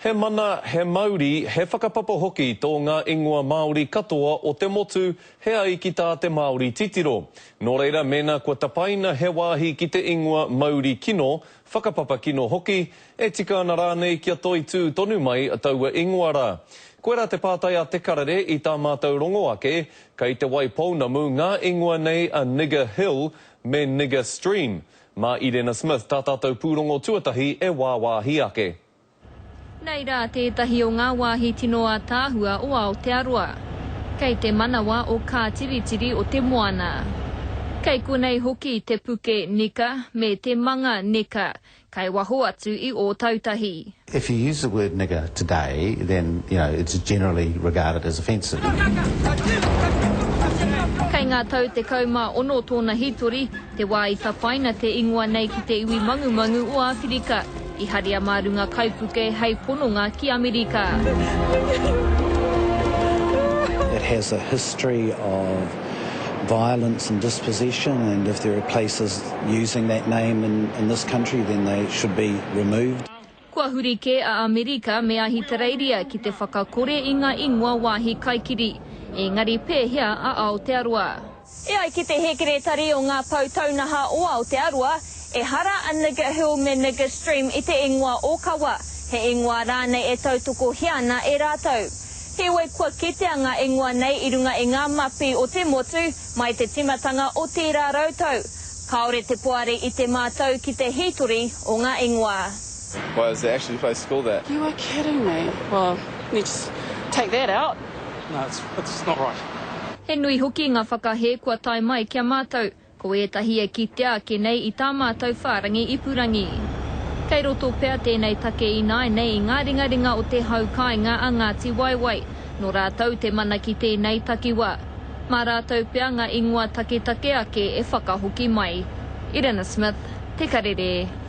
He mana, he mauri, he whakapapa hoki tō ngā ingoa Māori katoa o te motu, he ai ki tā te Māori titiro. Nō reira, mēnā kua tapaina he wāhi ki te ingoa mauri kino, whakapapa kino hoki, e tika ana rānei kia toitū tonu mai taua ingoa rā? Koirā te pātai a Te Karere i tā mātou rongo ake, kei Te Waipounamu ngā ingoa nei a Nigger Hill me Nigger Stream. Mā Irena Smith tā tātou pūrongo tuatahi e wāwāhi ake. Nei rā tētahi o ngā wāhi tino ātaahua o Aotearoa. Kei te manawa o kā tiritiri o te moana. Kei konei hoki te puke Nika me te manga Neka, kei waho atu i Ōtautahi. If you use the word nigger today then you know it's generally regarded as offensive. Kei ngā tau 16 tōna hītori, te wā i tapaina te ingoa nei ki te iwi mangumangu o Āwherika, i haria mā runga kaipuke hei pononga ki Amerika. It has a history of violence and dispossession and if there are places using that name in, in this country then they should be removed. Kua huri kē a Amerika me Ahitereiria ki te whakakore i ngā ingoa wāhi kaikiri, engari pēhea a Aotearoa? E ai ki te Hēkeretari o Ngā Pou Taunaha o Aotearoa, ehara a Nigger Hill me Nigger Stream i te ingoa ōkawa, he ingoa rānei e tautokohia ana e rātou. Heoi kua kitea ngā ingoa nei i runga i ngā mapi o te motu mai te tīmatanga o tērā rautau. Kāore te poari i te mātau ki te hītori o ngā ingoa. Why is there actually a place called that? You are kidding me. Well, need to take that out. No, it's, it's not right. He nui hoki ngā whakahē kua tae mai ki a mātou, ko ētahi e kitea ake nei i tā mātou whārangi ipurangi. Kei roto pea tēnei take ināianei i ngā ringaringa o te hau kāinga a Ngāti Waewae, nō rātou te mana ki tēnei takiwā. Mā rātou pea ngā ingoa taketake ake e whakahoki mai. Irina Smith, Te Karere.